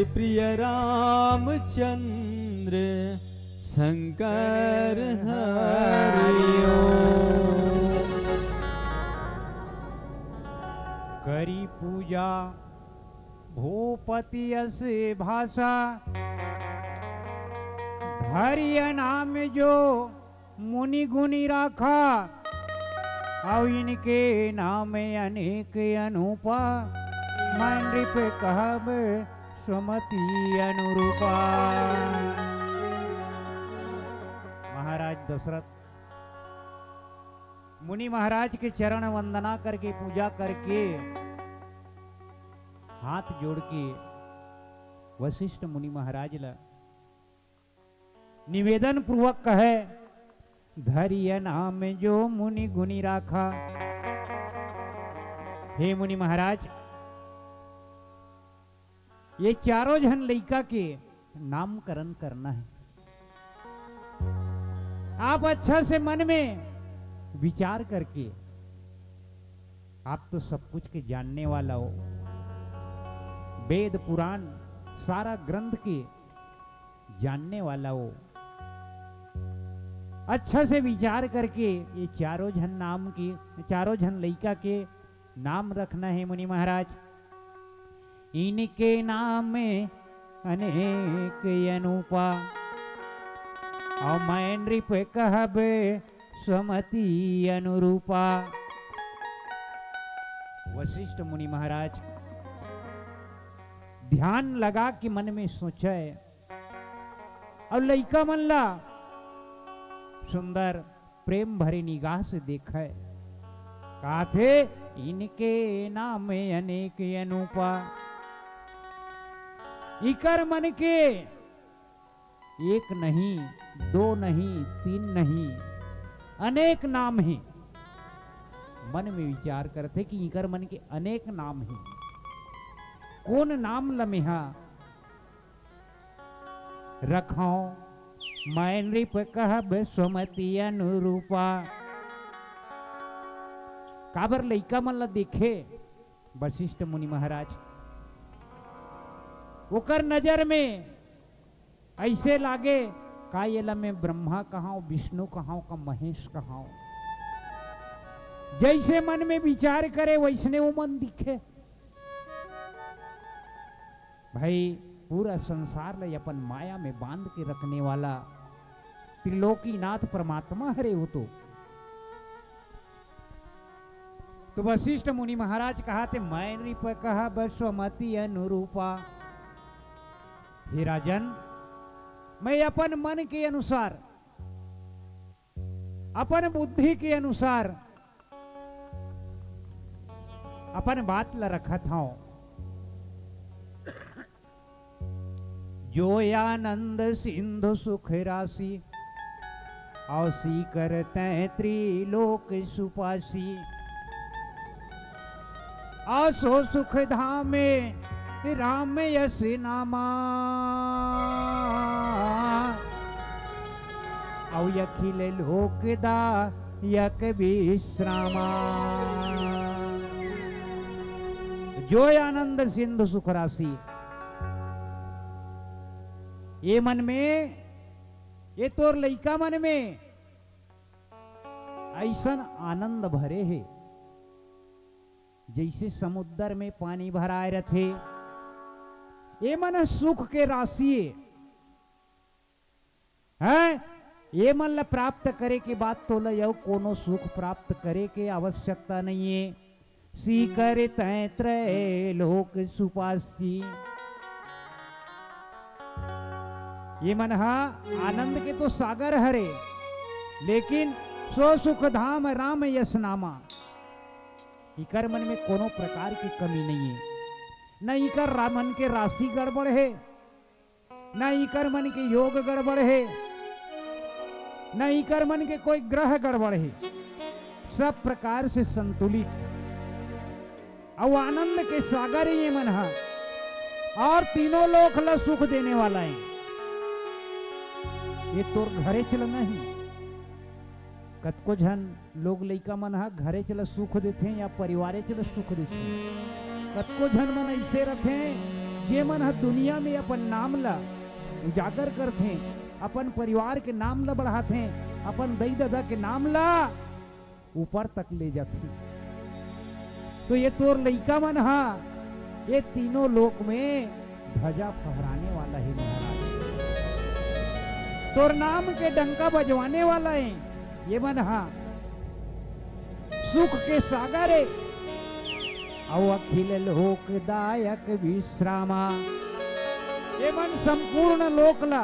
प्रिय रामचंद्र शंकर हरि ओम। करी पूजा भूपति अस भाषा, धरिय नाम जो मुनि गुनि राखा, अउ इनके नाम अनेक अनूपा, मैं नृप कहब सुमति अनुरूपा। महाराज दशरथ मुनि महाराज के चरण वंदना करके, पूजा करके, हाथ जोड़ के वशिष्ठ मुनि महाराज ला निवेदन पूर्वक कहे, धरिय नाम जो मुनि गुनि राखा। हे मुनि महाराज, ये चारों झन लइका के नामकरण करना है। आप अच्छा से मन में विचार करके, आप तो सब कुछ के जानने वाला हो, वेद पुराण सारा ग्रंथ के जानने वाला हो। अच्छा से विचार करके ये चारों झन नाम की, चारों झन लइका के नाम रखना है मुनि महाराज। इनके नाम अनेक अनूपा, अउ मैं नृप कहब सुमति अनुरूपा। वशिष्ठ मुनि महाराज ध्यान लगा के मन में सोचे, अउ लइका मन ला सुंदर प्रेम भरी निगाह से देखे। कहाथे, इनके नाम अनेक अनूपा। इकर मन के एक नहीं, दो नहीं, तीन नहीं, अनेक नाम हे। मन में विचार करथे कि इकर मन के अनेक नाम हे। कोन नाम ल मेहा रखंव, मैं नृप कहब सुमति अनुरूपा। काबर लइका मन ल देखे वशिष्ठ मुनि महाराज, ओकर नजर में अइसे लागे, का एला मैं ब्रह्मा कहांव, विष्णु कहांव, का महेश कहांव? जइसे मन में विचार करे, वइसने ओमन दिखे। भाई, पूरा संसार ल अपन माया में बांध के रखने वाला त्रिलोकीनाथ परमात्मा हरे वो तो। तो वशिष्ठ मुनि महाराज कहाथे, मैं नृप कहब सुमति अनुरूपा। हे राजन, मैं अपन मन के अनुसार, अपन बुद्धि के अनुसार अपन बात ल रखत हंव। जो आनंद सिंधु सुख राशि, अउ सीकर तैं त्रिलोक सुपासी। अउ सो सुख धाम राम यश नामा, अउ अखिल लोक दायक विश्रामा। जो आनंद सिंधु सुख राशि। ये मन में, ये तोर लइका मन में अइसन आनंद भरे हे, जइसे समुद्र में पानी भराए रथे। ये मन सुख के राशि हे। हैं? ये मन ल प्राप्त करे के बाद तोला अउ कोनो सुख प्राप्त करे के आवश्यकता नइये। सीकर तैं त्रैलोक सुपासी। ये मन ह आनंद के तो सागर हरे, लेकिन सो सुख धाम राम यश नामा। इकर मन में कोनो प्रकार की कमी नइये। न इकर रा-, मन के राशि गड़बड़ हे, न इकर मन के योग गड़बड़ हे, न इकर मन के कोई ग्रह गड़बड़ हे, सब प्रकार से संतुलित। अउ आनंद के सागर ये मन ह, अउ तीनों लोक ल सुख देने वाला हे। ये तोर घरेच ल नहीं, कतको झन लोग लइका मन ह घरेच ल सुख देथे या परिवारेच ल सुख देथे। कतको झन मन अइसे रथे, जे मन ह दुनिया में अपन नाम ला उजागर करथे, अपन परिवार के नाम ला बढ़ाथे, अपन दई ददा के नाम ला ऊपर तक ले जाथे। तो ये तोर लइका मन हा ये तीनों लोक में ध्वजा फहराने वाला हे महाराज। तोर नाम के डंका बजवाने वाला हे ये मन हा। सुख के सागर हे अउ अखिल लोकदायक विश्रामा। ये मन संपूर्ण लोक ला,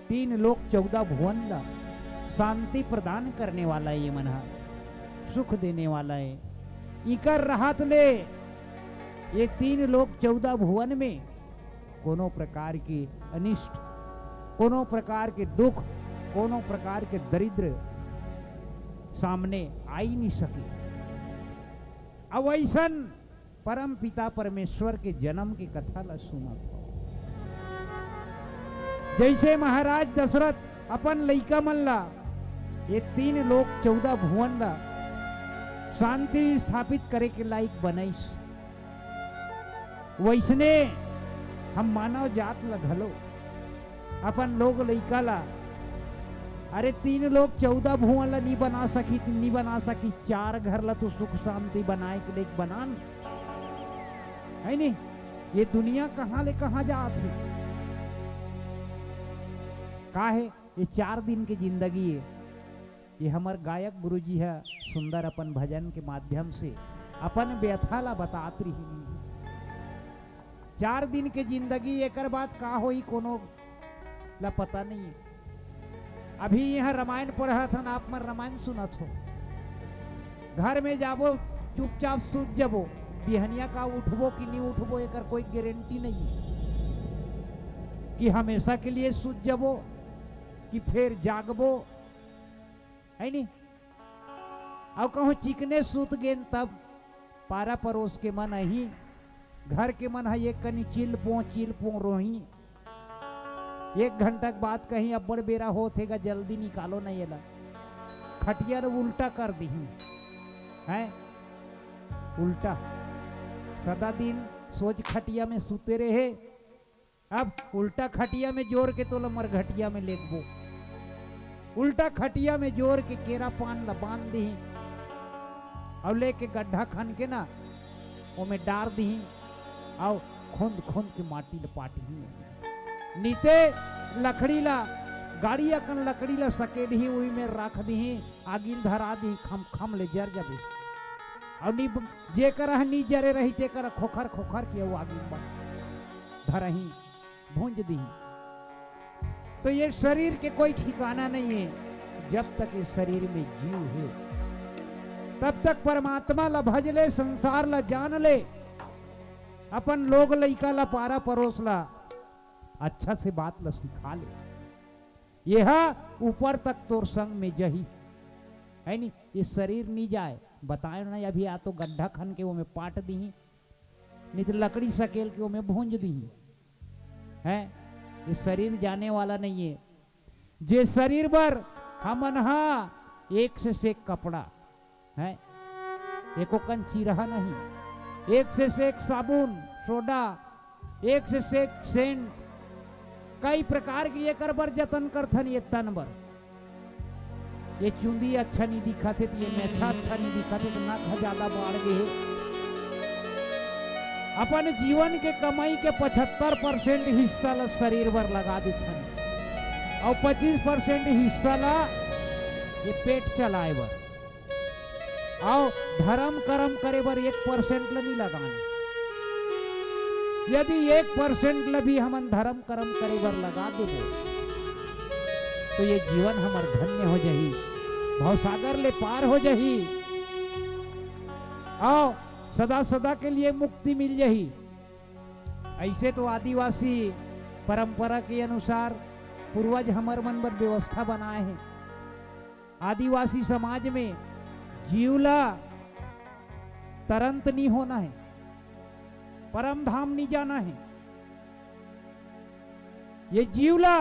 तीन लोक चौदह भुवन ला शांति प्रदान करने वाला हे ये मन हा, सुख देने वाला हे। इकर रहत ले ये तीन लोक चौदह भुवन में कोनो प्रकार के अनिष्ट, कोनो प्रकार के दुख, कोनो प्रकार के दरिद्र सामने आ ही नहीं सके। अब अइसन परम पिता परमेश्वर के जन्म के कथा ला सुनत हो। जइसे महाराज दशरथ अपन लइका मन ला ये तीन लोक चौदह भुवन ला शांति स्थापित करे के लायक बनइस, वइसने हम मानव जात ला घलो अपन लोग लइका ला, अरे तीन लोक चौदह भुवन ला नी बना सकी, नी बना सकी, चार घर ला तो सुख शांति बनाए के लायक बनान, हे नी? ये दुनिया कहाँ ले कहाँ जात हे? का हे? ये चार दिन के जिंदगी हे। ये हमर गायक गुरुजी ह सुंदर अपन भजन के माध्यम से अपन व्यथा ला बतात रहिन। चार दिन के जिंदगी, एकर बाद का होही, कोनो ला पता नहीं हे। अभी यहाँ रामायण पढ़त हन, आप मन रामायण सुनत हो। घर में जाबो, चुपचाप सूत जाबो, बिहनिया का उठबो कि नहीं उठबो, एकर कोई गारंटी नहीं हे कि हमेशा के लिए सूत जाबो कि फेर जागबो, हे नी? अउ कहूँ चिकने सूत गेन, तब पारा परोस के मन अही, घर के मन ह एक कनी चिल पों, चिल पों रोही। एक घंटा के बाद कहीं अब्बड़ बेरा होत हे गा, जल्दी निकालो न एला, खटिया ल उल्टा कर दिही, हैं? उल्टा। सदा दिन सोच खटिया में सूते रहे, अब उल्टा खटिया में जोर के तोला मरघटिया में लेगबो। उल्टा खटिया में जोर के केरा पान ला बांध दिही, अउ लेके गड्ढा खन के ना, ओमे डार दिही, अउ खुंद खुंद के माटी ला पाटही। नीते लकड़ी ला, गाड़ी अकन लकड़ी ला सकेलही, उही में रख दिही, आगिन धरा दिही, खम खम ले जर जाबे। अउ नी, जेकर ह नी जरे रही, तेकर खोखर खोखर के अउ आगिन बन धरही, भूंज दिही। तो ये शरीर के कोई ठिकाना नहीं हे। जब तक ये शरीर में जीव हे, तब तक परमात्मा ला भज ले, संसार ला जान ले, अपन लोग लइका ला, पारा परोस ला, अच्छा से बात ला सिखा ले। ये हा ऊपर तक तोर संग में जही, हे नी? ये शरीर नी जाय, बताए ना, अभी आ तो गड्ढा खन के ओमे पाट दिही, नहीं तो लकड़ी सकेल के ओमे भूंज दिही। हैं? ये शरीर जाने वाला नहीं हे। जे शरीर बर हमन हा एक से सेक कपड़ा, हैं? एको कन चिरहा नहीं, एक से सेक साबुन, सोडा, एक से सेक सेंट, कई प्रकार के एकर बर जतन करथन ये तन बर। ये चुंदी अच्छा नहीं दिखत हे, तो ये मेछा अच्छा नहीं दिखत हे, तो नक ह ज्यादा बाढ़ गे हे। अपन जीवन के कमाई के पचहत्तर परसेंट हिस्सा ला शरीर बर लगा देथन, अउ पच्चीस परसेंट हिस्सा ला ये पेट चलाए बर, अउ धर्म करम करे बर एक परसेंट ला नहीं लगान। यदि एक परसेंट ला भी हमन धर्म करम करे बर लगा देबो, तो ये जीवन हमर धन्य हो जही, भवसागर ले पार हो जही, अउ सदा सदा के लिए मुक्ति मिल जही। ऐसे तो आदिवासी परंपरा के अनुसार पूर्वज हमर मन बर व्यवस्था बनाए हे। आदिवासी समाज में जीव ला तरंत नी होना हे, परम धाम नी जाना हे। ये जीव ला,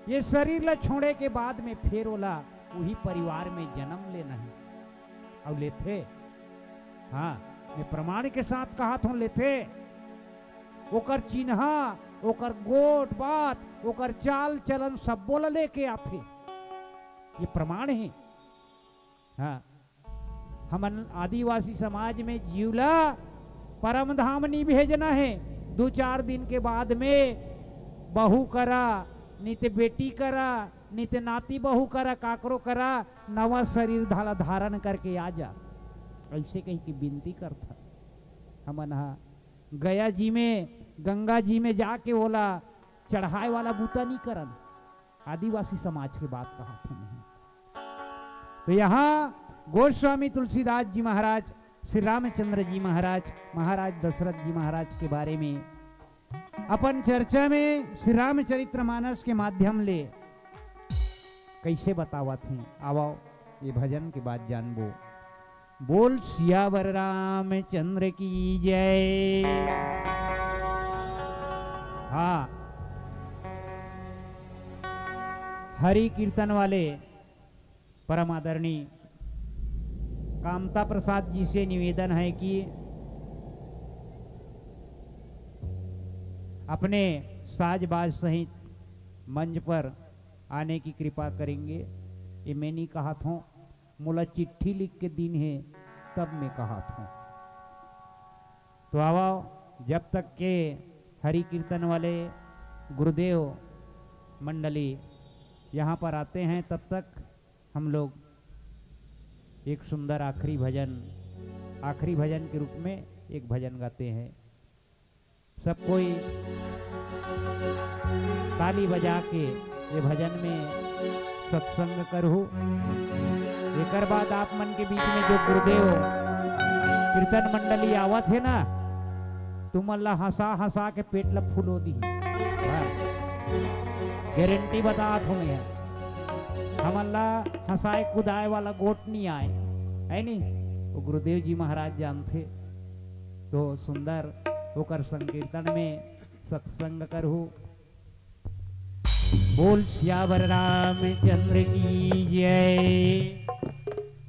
ये शरीर ला छोड़े के बाद में फेर ओला उही परिवार में जन्म लेना हे। अउ लेथे, हाँ, मैं प्रमाण के साथ कहत हूँ, लेथे। ओकर चिन्हा, ओकर गोठ बात, ओकर चाल चलन सब्बो ला लेके आथे। ये प्रमाण हे। हाँ, हमन आदिवासी समाज में जीव ला परम धाम नहीं भेजना हे। दो चार दिन के बाद में बहू करा, नहीं ते बेटी करा, नहीं ते नाती बहू करा, काकरो करा, नवा शरीर धाला धारण करके आ जा, ऐसे कही के विनती करथा। हमन हा गया जी में, गंगा जी में जाके ओला चढ़ाए वाला बूता नहीं करन। आदिवासी समाज के बात कहा था मैं। तो यहाँ गोस्वामी तुलसीदास जी महाराज, श्री रामचंद्र जी महाराज, महाराज दशरथ जी महाराज के बारे में अपन चर्चा में श्री रामचरित्र मानस के माध्यम ले कैसे बतावत हैं, आवो ये भजन के बाद जानबो। बोल सियावर रामचंद्र की जय। हाँ, हरि कीर्तन वाले परम आदरणीय कामता प्रसाद जी से निवेदन है कि अपने साज बाज सहित मंच पर आने की कृपा करेंगे। ये मैं नहीं कहा था, मोला चिट्ठी लिख के दिन है, तब मैं कहा था। तो आवा, जब तक के हरि कीर्तन वाले गुरुदेव मंडली यहाँ पर आते हैं, तब तक हम लोग एक सुंदर आखिरी भजन, आखिरी भजन के रूप में एक भजन गाते हैं। सब कोई ताली बजा के ये भजन में सत्संग करहु। एकर बाद आप मन के बीच में जो गुरुदेव कीर्तन मंडली आवत हे ना, तुमन ला हंसा हंसा के पेट ला फुलो दी। हाँ। गारंटी बतात हों मैं। हमन ला हंसाए कुदाए वाला गोठ नहीं आए, है नी? वो गुरुदेव जी महाराज जानथे। तो सुंदर ओकर संकीर्तन में सत्संग करहु। बोल सियावर रामचंद्र की जय।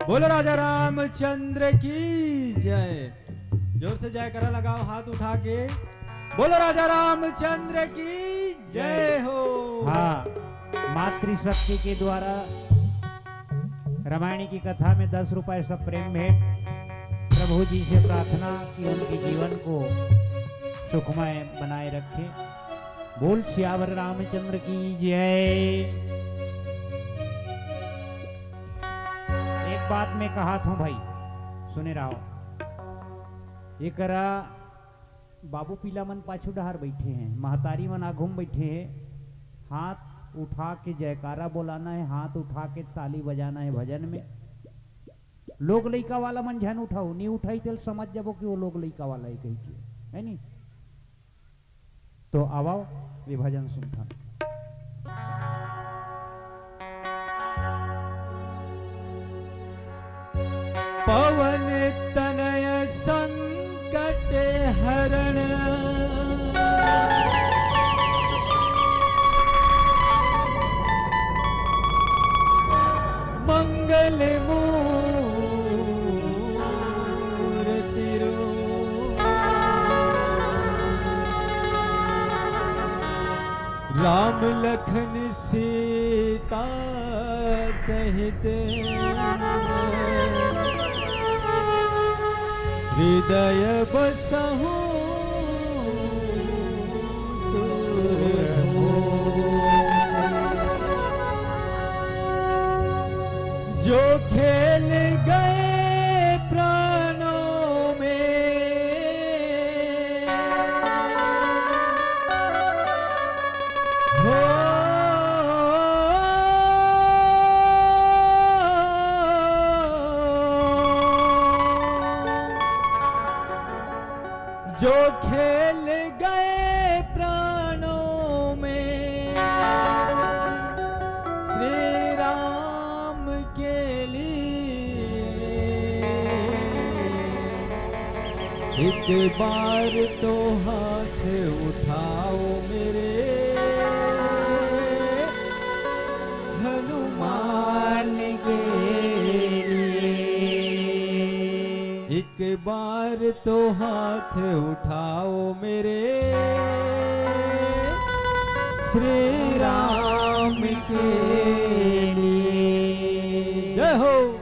बोलो राजा रामचंद्र की जय। जोर से जयकारा लगाओ हाथ उठा के। बोलो राजा रामचंद्र की जय हो। हाँ, मातृशक्ति के द्वारा रामायणी की कथा में दस रुपए सब प्रेम भेंट। प्रभु जी से प्रार्थना कि उनके जीवन को सुखमय बनाए रखे। बोल सियावर रामचंद्र की जय। एक बात मैं कहा था भाई, सुने रहो, एकरा बाबू पीला मन पाछू डहार बैठे हैं, महतारी मन आघू में बैठे हैं। हाथ उठा के जयकारा बोलाना है, हाथ उठा के ताली बजाना है भजन में। लोग लइका वाला मन झन उठाओ, नहीं उठाई तेल समझ जाबो कि वो लोग लइका वाला है कही के, है नी? तो आवाओ, ये भजन सुनथन। पवन तनय संकट हरण, मंगल मूरति रो। राम लखन सीता सहित, हृदय बसहु सुरभूप। जो खेल गए प्राणों में, हो, जो खेल गए प्राणों में श्री राम के लिए, एक बार तो हाथ उठाओ मेरे हनुमान के लिए। एक बार तो हाथ उठाओ मेरे श्री राम के लिए। जय हो।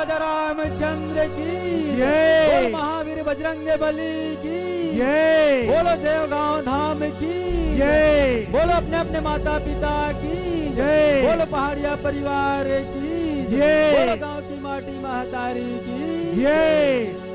राजा रामचंद्र की जय। बोलो महावीर बजरंग बली की जय। बोलो देवगांव धाम की जय। बोलो अपने अपने माता पिता की जय। बोलो पहाड़िया परिवार की जय। बोलो गांव की माटी महतारी की जय।